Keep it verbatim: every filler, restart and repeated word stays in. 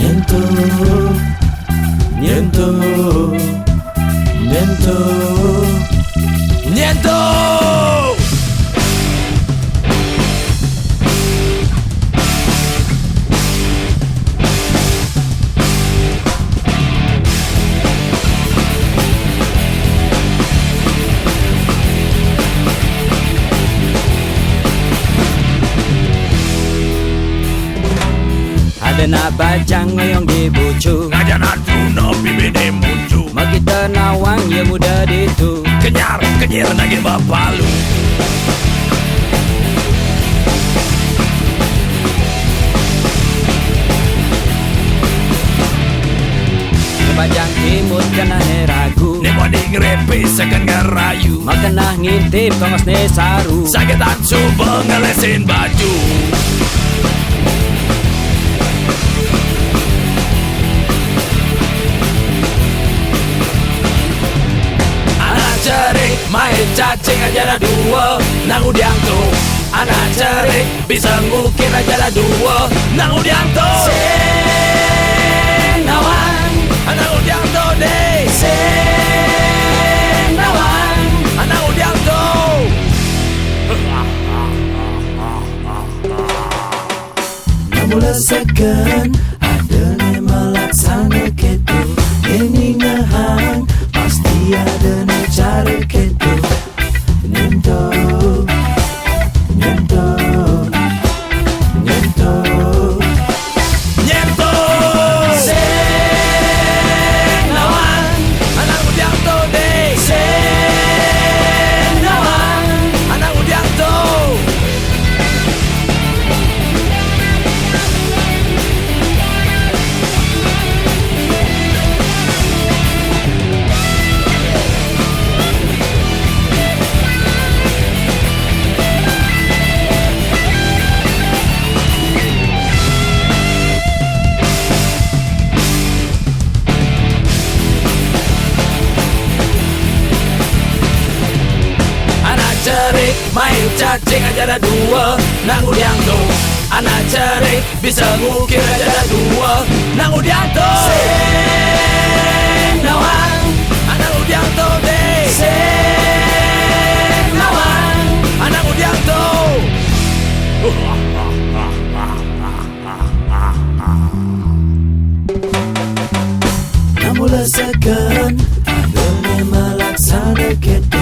Nyentuh, nyentuh, nyentuh, nyentuh. Ada nak bajang ngoyong di bucu. Ngajak nak tuna bibit di mucu. Mak kita nawang ya muda ditu. Kenyar, kenyir nagin bapalu. Bajang imut kena heragu. Ni mani ngerepe sekan ngerayu. Makan nah ngintip tongos ne saru. Sakitan cuba ngelesin baju. Anak cerik main cacing aja ada dua. Nang udiang tu anak cerik bisa ngukir aja ada dua. Nang udiang tu Senawan. Anak udiang tu deh Senawan. Anak udiang tu. Namula second ada ne malaksana ketu. Ini ngehang pasti ada ne cara ketu. Nyentuh, nyentuh, nyentuh, nyentuh. Senawan. Anak udiang tu deh Senawan. Anak udiang tu. Anak cerik main cacing aja ada dua. Nang udiang tu anak cerik bisa ngukir aja ada dua. Nang udiang tu Senawan. Anak udiang tu deh Senawan. Anak udiang tu. Namula second ada ne malaksana ketu.